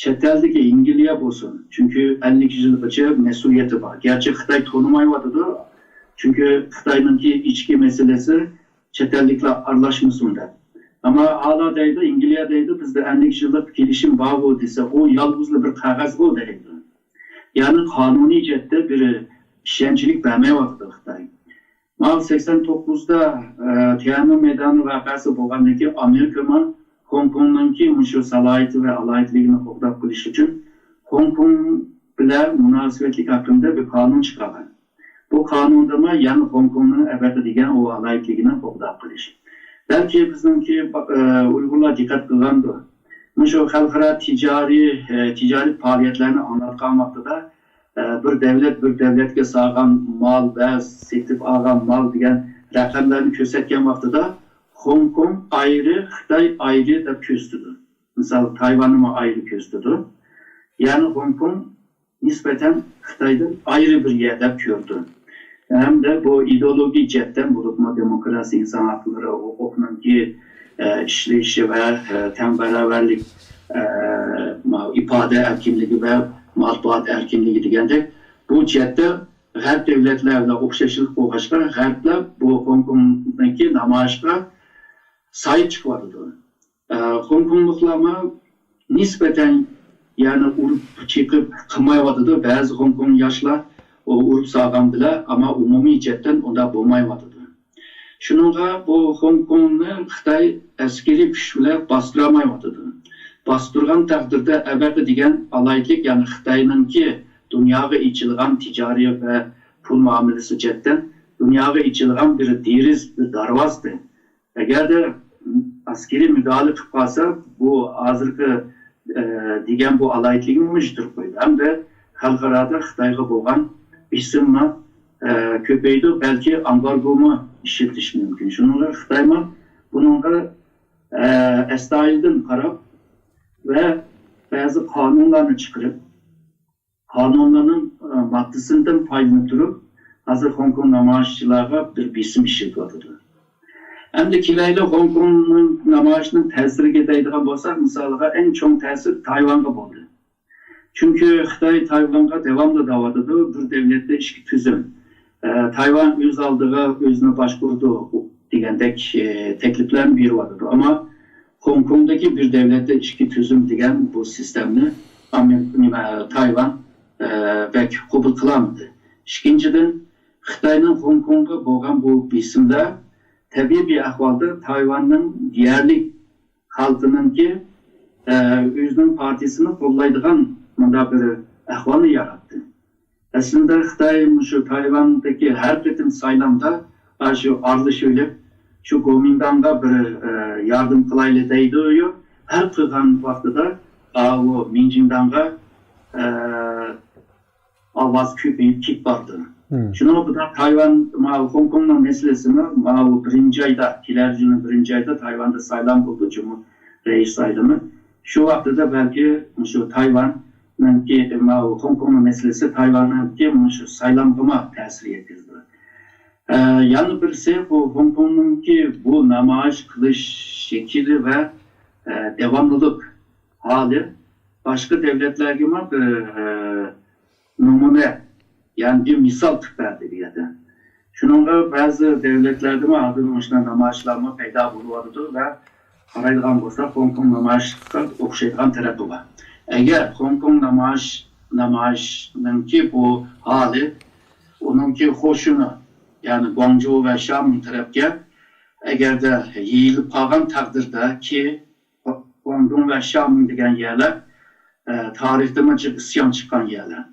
چەت ئەلدىكى ئىنگلىيە بولسۇن، چۈنكى ئەللىك يىلغىچە مەسئۇلىيىتى بار. گەرچە خىتاي تونۇمايۋاتىدۇ، چۈنكى خىتاينىڭكى ئىچكى مەسىلىسى چەت ئەللىكلەر ئارىلاشمىسۇن دەپ. ئەمما ھالا دەيدۇ، ئىنگلىيە دەيدۇ، بىزدە ئەللىك يىللىق كېلىشىم بارغۇ دېسە، ئۇ يالغۇزلا بىر قەغەزغۇ دەيدۇ. يەنى قانۇنىي جەھەتتە بىر ئىشەنچلىك بەرمەيۋاتىدۇ خىتاي. ماۋۇ سەكسەن توققۇزدا، ئە، تيەنئەنمېن مەيدانى ۋەقەسى بولغاندىن كېيىن ئامېرىكىمۇ خوڭكوڭنىڭكى مۇشۇ سالاھىيىتى ۋە ئالاھىدىلىكىنى قوغداپ قېلىش ئۈچۈن خوڭكوڭ بىلەن مۇناسىۋەتلىك ھەققىدە بىر قانۇن چىقارغان. بۇ قانۇندىمۇ يەنە خوڭكوڭنىڭ ئەبەتى دېگەن ئۇ ئالاھىدىلىكىنى قوغداپ قېلىش. بەلكى بىزنىڭكى، ئە، ئۇيغۇرلار دىققەت قىلغاندۇ. مۇشۇ خەلقئارا تىجارىي، ئە، تىجارىي پائالىيەتلەرنى ئاڭلاتقان ۋاقتىدا، ئە، بىر دەۋلەت بىر دەۋلەتكە سالغان مال ۋە سېتىپ ئالغان مال دېگەن رەقەملەرنى كۆرسەتكەن ۋاقتىدا، خوڭكوڭ ئايرى، خىتاي ئايرى دەپ كۆرسىتىدۇ. مىسال، تايۋاننىمۇ ئايرى كۆرسىتىدۇ. يەنى خوڭكوڭ نىسبەتەن خىتايدىن ئايرى بىر يەر دەپ كۆرىدۇ. ھەمدە بۇ ئىدېئولوگىيە جەھەتتىن بولۇپمۇ دېموكراتىيە، ئىنسان ھەقلىرى، ھوقۇقنىڭكى، ئە، ئىشلىشى ۋە، ئە، تەڭ باراۋەرلىك، ئە، ماۋۇ ئىپادە ئەركىنلىكى ۋە مەتبۇئات ئەركىنلىكى دېگەندەك، بۇ جەھەتتە غەرب دۆلەتلەر بىلەن ئوخشاشلىق بولغاچقا، غەربلەر بۇ خوڭكوڭدىكى نامايىشقا سايىپ چىقىۋاتىدۇ. ئە، خوڭكوڭلۇقلارمۇ نىسبەتەن، يەنى ئۇرۇپ چېقىپ قىلمايۋاتىدۇ. بەزى خوڭكوڭ ياشلار ئۇ ئۇرۇپ سالغان بىلەن، ئەمما ئومۇمىي جەھەتتىن ئۇنداق بولمايۋاتىدۇ. شۇنىڭغا بۇ خوڭكوڭنى خىتاي ئەسكىرىي كۈچ بىلەن باستۇرالمايۋاتىدۇ. باستۇرغان تەقدىردە ئەبەقە دېگەن ئالاھىدىلىك، يەنى خىتاينىڭكى دۇنياغا ئېچىلغان تىجارىي ۋە پۇل مۇئامىلىسى جەھەتتىن دۇنياغا ئېچىلغان بىر دېرىز، بىر دەرۋازىدى. ئەگەردە ئەسكىرىي مۇداخىلە قىلىپ قالسا، بۇ ھازىرقى، ئە، دېگەن بۇ ئالاھىدىلىكىنى يىتىرىپ قويىدۇ. ھەمدە خەلقئارادا خىتايغا بولغان بېسىممۇ، ئە، كۆپەيدۇ، بەلكى ئامبارگومۇ ئىشلىتىشى مۇمكىن. شۇنىڭغا خىتايمۇ بۇنىڭغا، ئە، ئەستايىدىل قاراپ ۋە بەزى قانۇنلارنى چىقىرىپ، قانۇنلارنىڭ، ئە، ماددىسىدىن پايدىلىنىپ تۇرۇپ، ھازىر خوڭكوڭ نامايىشچىلارغا بىر بېسىم ئىشلىتىۋاتىدۇ. ئەمدى كېلەيلى خوڭكوڭنىڭ نامايىشىنىڭ تەسىرىگە دەيدىغان بولساق، مىسالىغا ئەڭ چوڭ تەسىر تايۋانغا بولدى. چۈنكى خىتاي تايۋانغا داۋاملىق دەۋاتىدۇ، «بىر دەۋلەتتە ئىككى تۈزۈم. ئە، تايۋان ئۆز ئالدىغا ئۆزىنى باشقۇرىدۇ» دېگەندەك، ئە، تەكلىپلەرنى بېرىۋاتىدۇ. ئەمما خوڭكوڭدىكى «بىر دەۋلەتتە ئىككى تۈزۈم» دېگەن بۇ سىستېمىنى ئامېر-، نېمە، تايۋان، ئە، بەك قوبۇل قىلالمىدى. ئىككىنچىدىن، خىتاينىڭ خوڭكوڭغا بولغان بۇ بېسىملار تەبىئىي بىر ئەھۋالدا تايۋاننىڭ يەرلىك خەلقىنىڭكى، ئە، ئۆزىنىڭ پارتىيىسىنى قوللايدىغان مۇنداق بىر ئەھۋالنى ياراتتى. ئەسلىدە خىتاي مۇشۇ تايۋاندىكى ھەر قېتىم سايلامدا ئاشۇ ئارىلىشىۋېلىپ، شۇ گومىنداڭغا بىر، ئە، ياردەم قىلايلى دەيدۇ. ھەر قىلغان ۋاقتىدا ئاۋۇ مىنجىنداڭغا، ئە، ئاۋاز كۆپىيىپ كېتىپ بارىدۇ. شۇنىڭغا بۇ تايۋان، ماۋۇ خوڭكوڭنىڭ مەسىلىسىمۇ ماۋۇ بىرىنچى ئايدا، كېلەر يىلنىڭ بىرىنچى ئايدا تايۋاندا سايلام بولىدۇ، جۇمھۇر رەئىس سايلىمى. شۇ ۋاقتىدا بەلكى مۇشۇ تايۋاننىڭكى، ماۋۇ خوڭكوڭنىڭ مەسىلىسى تايۋاننىڭكى مۇشۇ سايلامغىمۇ تەسىر يەتكۈزىدۇ. ئە، يەنە بىرسى، بۇ خوڭكوڭنىڭكى بۇ نامايىش قىلىش شەكلى ۋە، ئە، داۋاملىق ھالى باشقا دۆلەتلەرگىمۇ بىر، ئە، نومۇنە، يەنى بىر مىسال قىلىپ بەردى بۇ يەردە. شۇنىڭغا بەزى دۆلەتلەردىمۇ ھازىر مۇشۇنداق نامايىشلارمۇ پەيدا بولۇۋاتىدۇ ۋە قارايدىغان بولساق، خوڭكوڭ نامايىشقا ئوخشايدىغان تەرەپى بار. ئەگەر خوڭكوڭ نامايىش، نامايىشنىڭكى بۇ ھالى، ئۇنىڭكى قوشۇنى، يەنى گۇاڭجۇ ۋە شيامېن تەرەپكە ئەگەردە يېيىلىپ قالغان تەقدىردە، كى گۇاڭدۇڭ ۋە شيامېن دېگەن يەرلەر، ئە، تارىختىمۇ جىق ئىسيان چىققان يەرلەر.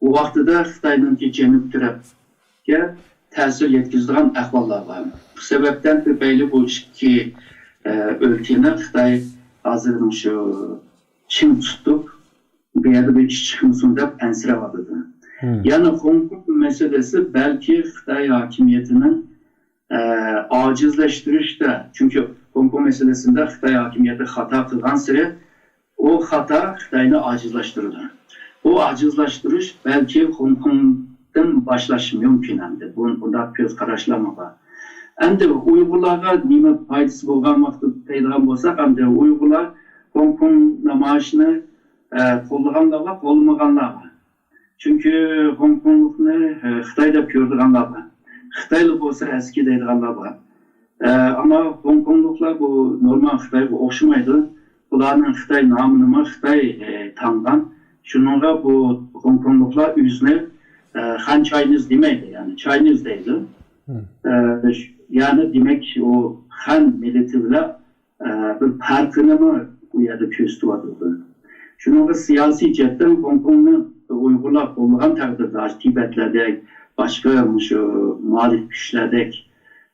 ئۇ ۋاقتىدا خىتاينىڭكى جەنۇب تەرەپكە تەسىر يەتكۈزىدىغان ئەھۋاللار بار. بۇ سەۋەبتىن تۈپەيلى بۇ ئىككى، ئە، ئۆلكىنى خىتاي ھازىر مۇشۇ چىڭ تۇتۇپ، بۇ يەردە بىر ئىش چىقمىسۇن دەپ ئەنسىرەۋاتىدۇ. يەنى خوڭكوڭ مەسىلىسى بەلكى خىتاي ھاكىمىيىتىنىڭ، ئە، ئاجىزلاشتۇرۇشتا، چۈنكى خوڭكوڭ مەسىلىسىدە خىتاي ھاكىمىيىتى خاتا قىلغانسېرى، ئۇ خاتا خىتاينى ئاجىزلاشتۇرىدۇ. بۇ ئاجىزلاشتۇرۇش بەلكى خوڭكوڭدىن باشلاش مۇمكىن ئەمدى. بۇ، بۇنداق كۆز قاراشلارمۇ بار. ئەمدى ئۇيغۇرلارغا نېمە پايدىسى بولغان ۋاقىتتا دەيدىغان بولساق، ئەمدى ئۇيغۇرلار خوڭكوڭ نامايىشىنى، ئە، قوللىغانلار بار، قوللىمىغانلار بار. چۈنكى خوڭكوڭلۇقنى، ئە، خىتاي دەپ كۆرىدىغانلار بار. خىتايلار بولسا ئەسكى دەيدىغانلار بار. ئە، ئەمما خوڭكوڭلۇقلار بۇ نورمال خىتايغا ئوخشىمايدۇ. بۇلارنىڭ خىتاي نامىنىمۇ خىتاي، ئە، تاڭغان. شۇنىڭغا بۇ خوڭكوڭلۇقلار ئۆزىنى، ئە، خەن چاينىز دېمەيدۇ، يەنى چاينىز دەيدۇ. ئە، ش-، يەنى دېمەك، ئۇ خەن مىللىتى بىلەن ئە، بىر پەرقىنىمۇ ئۇ يەردە كۆرسىتىۋاتىدۇ. شۇنىڭغا سىياسىي جەھەتتىن خوڭكوڭنى ئۇيغۇرلار قوللىغان تەقدىردە، تىبەتلەردەك، باشقا مۇشۇ مۇھالىپ كۈچلەردەك،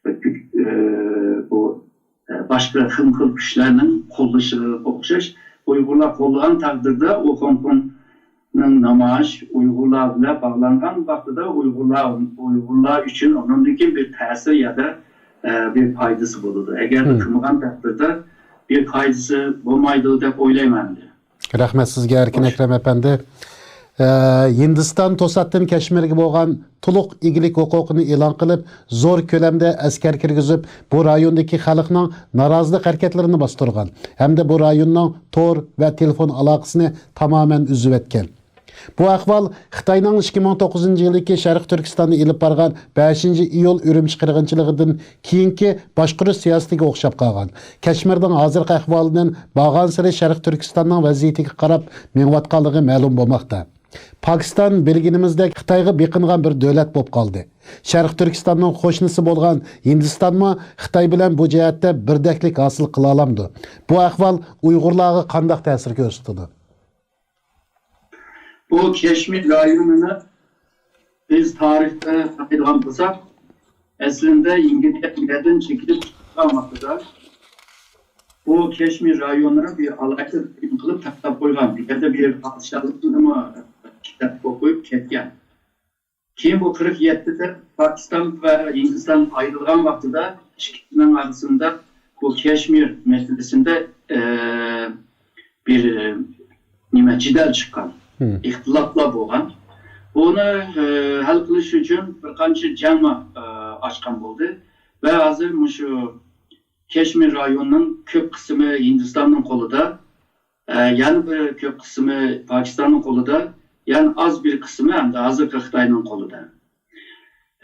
ئە، بۇ، ئە، باشقا خىلمۇخىل كۈچلەرنىڭ قوللىشىغا ئوخشاش، ئۇيغۇرلار قوللىغان تەقدىردە ئۇ خوڭكوڭ نىڭ نامايىش ئۇيغۇرلار بىلەن باغلانغان ۋاقتىدا ئۇيغۇرلار، ئۇيغۇرلار ئۈچۈن ئۇنىڭدىن كېيىن بىر تەسىر يا دا، ئە، بىر پايدىسى بولىدۇ. ئەگەر قىلمىغان تەقدىردە بىر پايدىسى بولمايدۇ دەپ ئويلايمەن ئەمدى. رەھمەت سىزگە، ئەركىن ئەكرەم ئەپەندى. ئە، ھىندىستان توساتتىن كەشمىرگە بولغان تولۇق ئىگىلىك ھوقۇقىنى ئېلان قىلىپ، زور كۆلەمدە ئەسكەر كىرگۈزۈپ، بۇ رايوندىكى خەلقنىڭ نارازىلىق ھەرىكەتلىرىنى باستۇرغان ھەمدە بۇ رايوننىڭ تور ۋە تېلېفون ئالاقىسىنى تامامەن ئۈزۈۋەتكەن. بۇ ئەھۋال خىتاينىڭ ئىككى مىڭ توققۇزىنچى يىلدىكى شەرقىي تۈركىستاندا ئېلىپ بارغان بەشىنچى ئىيۇل ئۈرۈمچى قىرغىنچىلىقىدىن كېيىنكى باشقۇرۇش سىياسىتىگە ئوخشاپ قالغان. كەشمىرنىڭ ھازىرقى ئەھۋالىدىن بارغانسېرى شەرقىي تۈركىستاننىڭ ۋەزىيىتىگە قاراپ مېڭىۋاتقانلىقى مەلۇم بولماقتا. پاكىستان بىلگىنىمىزدەك خىتايغا بېقىنغان بىر دۆلەت بولۇپ قالدى. شەرقىي تۈركىستاننىڭ قوشنىسى بولغان ھىندىستانمۇ خىتاي بىلەن بۇ جەھەتتە بىردەكلىك ھاسىل قىلالامدۇ؟ بۇ ئەھۋال ئۇيغۇرلارغا قانداق تەسىر كۆرسىتىدۇ؟ بۇ كەشمىر رايونىنى بىز تارىختا قارايدىغان بولساق، ئەسلىدە ئىنگلىزلەردىن چېكىنىپ چىققان ۋاقتىدا، بۇ كەشمىر رايونىنى بىر ئالاھىدە رايون قىلىپ تاقلاپ قويغان. بۇ يەردە بىر پادىشاھلىقنىمۇ ئىشلەپ قويۇپ كەتكەن. كېيىن بۇ قىرىق يەتتىدە پاكىستان ۋە ھىندىستان ئايرىلغان ۋاقتىدا ئىككىسىنىڭ ئارىسىدا بۇ كەشمىر مەسىلىسىدە، ئە، بىر، ئە، نېمە، جېدەل چىققان، ئىختىلاپلار بولغان. بۇنى، ئە، ھەل قىلىش ئۈچۈن بىر قانچە جەڭمۇ، ئە، ئاچقان بولدى. ۋە ھازىر مۇشۇ كەشمىر رايونىنىڭ كۆپ قىسمى ھىندىستاننىڭ قولىدا، ئە، يەنە بىر كۆپ قىسمى پاكىستاننىڭ قولىدا، يەنە ئاز بىر قىسمى ئەمدى ھازىرقى خىتاينىڭ قولىدا.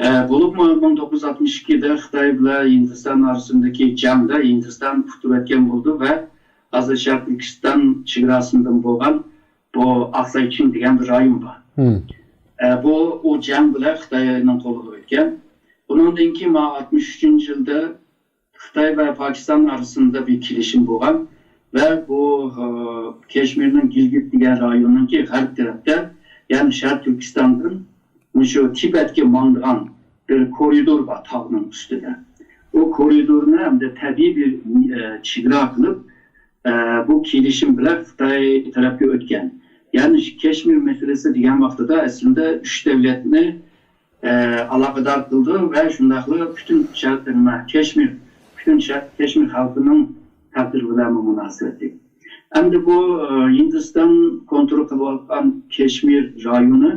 ئە، بولۇپمۇ مىڭ توققۇز يۈز ئاتمىش ئىككىدە خىتاي بىلەن ھىندىستان ئارىسىدىكى جەڭدە ھىندىستان پۇتۇۋەتكەن بولىدۇ ۋە ھازىر شەرقىي تۈركىستان چېگراسىدىن بولغان بۇ ئاقساي چىڭ دېگەن بىر رايون بار. ئە، بۇ، ئۇ جەڭ بىلەن خىتاينىڭ قولىغا ئۆتكەن. ئۇنىڭدىن كېيىن مانا ئاتمىش ئۈچىنچى يىلدا خىتاي ۋە پاكىستان ئارىسىدا بىر كېلىشىم بولغان ۋە بۇ، ئە، كەشمىرنىڭ گىلگىت دېگەن رايونىنىڭكى غەرب تەرەپتە، يەنى شەرقىي تۈركىستاندىن مۇشۇ تىبەتكە ماڭىدىغان بىر كورىدور بار تاغنىڭ ئۈستىدە. ئۇ كورىدورنى ئەمدى تەبىئىي بىر، ئە، چېگرا قىلىپ، ئە، بۇ كېلىشىم بىلەن خىتاي تەرەپكە ئۆتكەن. يەنى كەشمىر مەسىلىسى دېگەن ۋاقتىدا ئەسلىدە ئۈچ دۆلەتنى، ئە، ئالاقىدار قىلىدۇ ۋە شۇنداقلا پۈتۈن شەرق، نېمە، كەشمىر، پۈتۈن شەرق، كەشمىر خەلقىنىڭ تەقدىرى بىلەنمۇ مۇناسىۋەتلىك. ئەمدى بۇ، ئە، ھىندىستان كونترول قىلىۋاتقان كەشمىر رايونى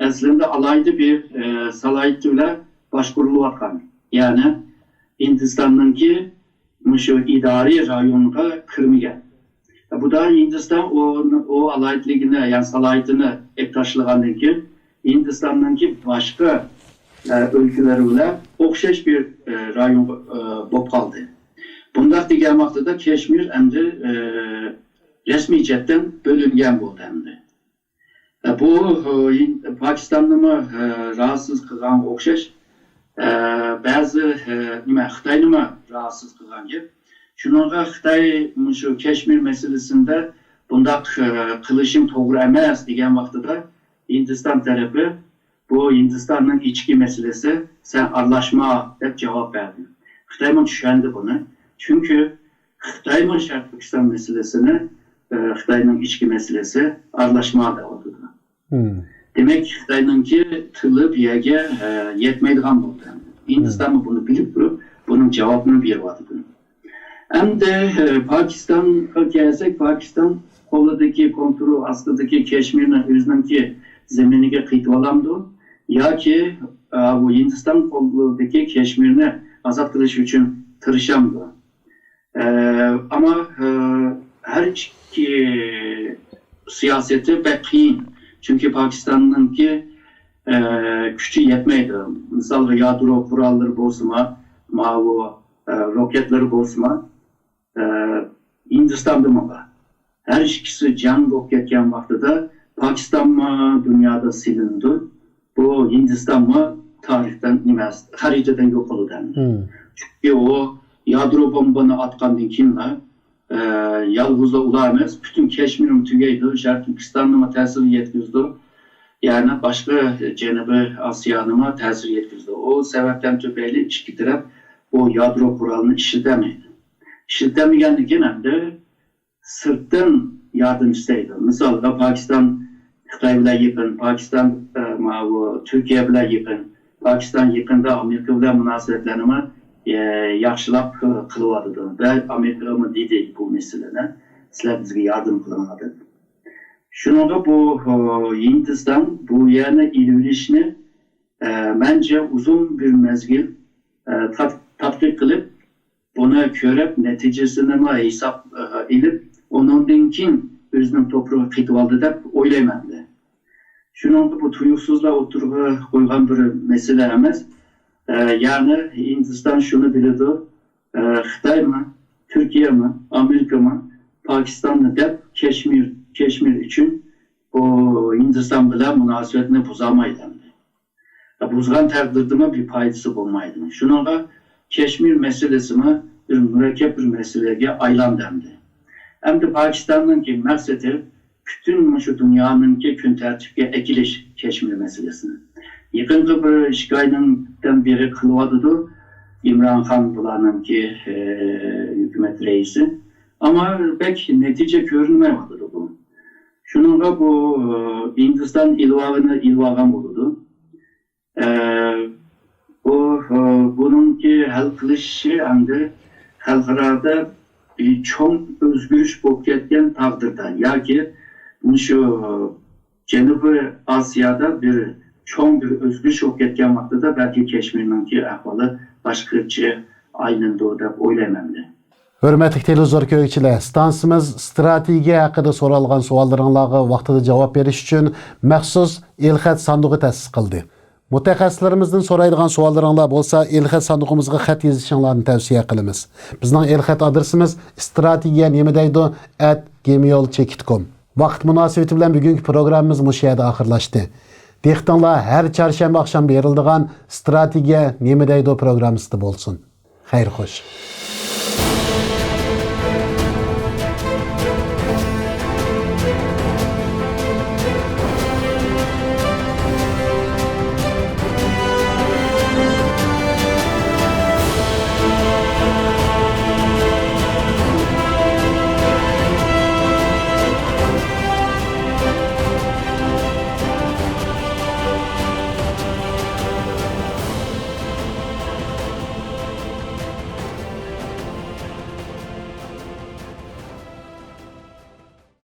ئەسلىدە ئالاھىدە بىر، ئە، سالاھىيىتى بىلەن باشقۇرۇلۇۋاتقان. يەنى ھىندىستاننىڭكى مۇشۇ ئىدارىي رايونغا كىرمىگەن. بۇدا ھىندىستان ئۇ، ئۇ ئالاھىدىلىكىنى، يەنى سالاھىيىتىنى ئېلىپ تاشلىغاندىن كېيىن، ھىندىستاننىڭكى باشقا، ئە، ئۆلكىلىرى بىلەن ئوخشاش بىر، ئە، رايون، ئە، بولۇپ قالدى. بۇنداق دېگەن ۋاقتىدا كەشمىر ئەمدى، ئە، رەسمىي جەھەتتىن بۆلۈنگەن بولدى ئەمدى. ئە، بۇ، ئە، ھىن-، پاكىستاننىمۇ، ئە، راھەتسىز قىلغانغا ئوخشاش، ئە، بەزى، ئە، نېمە، خىتاينىمۇ راھەتسىز قىلغان گەپ. شۇنىڭغا خىتاي مۇشۇ كەشمىر مەسىلىسىدە بۇنداق، ئە، قىلىشىڭ توغرا ئەمەس دېگەن ۋاقتىدا ھىندىستان تەرىپى، بۇ ھىندىستاننىڭ ئىچكى مەسىلىسى، سەن ئارىلاشما دەپ جاۋاب بەردى. خىتايمۇ چۈشەندى بۇنى. چۈنكى خىتايمۇ شەرقىي تۈركىستان مەسىلىسىنى، ئە، خىتاينىڭ ئىچكى مەسىلىسى، ئارىلاشما دەۋاتىدۇ. دېمەك، خىتاينىڭكى تىلى بۇ يەرگە، ئە، يەتمەيدىغان بولدى. ھىندىستانمۇ بۇنى بىلىپ تۇرۇپ، بۇنىڭ جاۋابىنى بېرىۋاتىدۇ. ئەمدى، ئە، پاكىستانغا كەلسەك، پاكىستان قولىدىكى، كونترول ئاستىدىكى كەشمىرنى ئۆزىنىڭكى زېمىنىگە قېتىۋالامدۇ ياكى، ئە، بۇ ھىندىستان قولىدىكى كەشمىرنى ئازاد قىلىش ئۈچۈن تىرىشامدۇ؟ ئە، ئەمما، ئە، ھەر ئىككى سىياسىتى بەك قىيىن. چۈنكى پاكىستاننىڭكى، ئە، كۈچى يەتمەيدۇ. مىسالغا، يادرو قوراللىرى بولسىمۇ، ماۋۇ، ئە، روكېتلىرى بولسىمۇ، ئە، ھىندىستاندىمۇ بار. ھەر ئىككىسى جەڭ بولۇپ كەتكەن ۋاقتىدا پاكىستانمۇ دۇنيادا سېلىنىدۇ. بۇ ھىندىستانمۇ تارىختىن نېمە، خەرىتىدىن يوقىلىدۇ ئەمدى. چۈنكى ئۇ يادرو بومبىنى ئاتقاندىن كېيىنلا، ئە، يالغۇزلا ئۇلار ئەمەس، پۈتۈن كەشمىرمۇ تۈگەيدۇ، شەرقىي تۈركىستاننىمۇ تەسىر يەتكۈزىدۇ. يەنى باشقا جەنۇبىي ئاسىيانىمۇ تەسىر يەتكۈزىدۇ. ئۇ سەۋەبتىن تۈپەيلى ئىككى تەرەپ بۇ يادرو قورالىنى ئىشلىتەلمەيدۇ. ئىشلىتەلمىگەندىن كېيىن ئەمدى سىرتتىن ياردەم ئىستەيدۇ. مىسالغا، پاكىستان خىتاي بىلەن يېقىن، پاكىستان، ئە، ماۋۇ تۈركىيە بىلەن يېقىن، پاكىستان يېقىندا ئامېرىكا بىلەن مۇناسىۋەتلەرنىمۇ، ئە، ياخشىلاپ، ئە، قىلىۋاتىدۇ. ۋە ئامېرىكىمۇ دېدى بۇ مەسىلىنى، سىلەر بىزگە ياردەم قىلىڭلار دەپ. شۇنىڭغا بۇ، ئە، ھىندىستان بۇ يەرنى ئېلىۋېلىشنى، ئە، مەنچە ئۇزۇن بىر مەزگىل، ئە، تات-، تەتقىق قىلىپ، بۇنى كۆرۈپ، نەتىجىسىنىمۇ ھېساب، ئە، ئېلىپ، ئۇنىڭدىن كېيىن ئۆزىنىڭ توپرىقىغا قېتىۋالدى دەپ ئويلايمەن مەن. شۇنىڭغا بۇ تۇيۇقسىزلا ئوتتۇرىغا قويغان بىر مەسىلە ئەمەس. ئە، يەنى ھىندىستان شۇنى بىلىدۇ، ئە، خىتايمۇ، تۈركىيەمۇ، ئامېرىكىمۇ پاكىستاننى دەپ كەشمىر، كەشمىر ئۈچۈن بۇ ھىندىستان بىلەن مۇناسىۋەتنى بۇزالمايدۇ ئەمدى. بۇزغان تەقدىردىمۇ بىر پايدىسى بولمايدۇ. شۇنىڭغا كەشمىر مەسىلىسىمۇ بىر مۇرەككەپ بىر مەسىلىگە ئايلاندى ئەمدى. ئەمدى پاكىستاننىڭكى مەقسىتى پۈتۈن مۇشۇ دۇنيانىڭكى كۈن تەرتىپكە ئەكېلىش كەشمىر مەسىلىسىنى. يېقىنقى بىر ئىككى ئاينىڭدىن بېرى قىلىۋاتىدۇ. ئىمران خان بۇلارنىڭكى، ئە، ھۆكۈمەت رەئىسى. ئەمما بەك نەتىجە كۆرۈنمەيۋاتىدۇ بۇ. شۇنىڭغا بۇ ئىندىستان ئىلۋاغىنى ئېلىۋالغان بولىدۇ. بۇ بۇنىڭكى ھەل قىلىشى ئەمدى خەلقئارادا چوڭ ئۆزگىرىش بولۇپ كەتكەن تەقدىردە ياكى مۇشۇ جەنۇبىي ئاسىيادا بىر چوڭ بىر ئۆزگىرىش بولۇپ كەتكەن ۋاقتىدا بەلكى كەشمىرنىڭكى ئەھۋالى باشقىچە ئايلىنىدۇ دەپ ئويلايمەن مەن. ھۆرمەتلىك تېلېۋىزور كۆرگۈچىلەر، ئىستانسىمىز ئىستراتېگىيە ھەققىدە سورالغان سوئاللىرىڭلارغا ۋاقتىدا جاۋاب بېرىش ئۈچۈن مەخسۇس ئېلخەت ساندۇقى تەسىس قىلدى. مۇتەخەسسىسلىرىمىزدىن سورايدىغان سوئاللىرىڭلار بولسا، ئېلخەت ساندۇقىمىزغا خەت يېزىشىڭلارنى تەۋسىيە قىلىمىز. بىزنىڭ ئېلخەت ئادرېسىمىز ئىستراتېگىيە نېمە دەيدۇ ئەت جىمېيل چېكىت كوم. ۋاقىت مۇناسىۋىتى بىلەن بۈگۈنكى پروگراممىمىز مۇشۇ يەردە ئاخىرلاشتى. دىققىتىڭلار ھەر چارشەنبە ئاخشام بېرىلىدىغان ئىستراتېگىيە نېمە دەيدۇ پروگراممىسىدا بولسۇن. خەير خوش.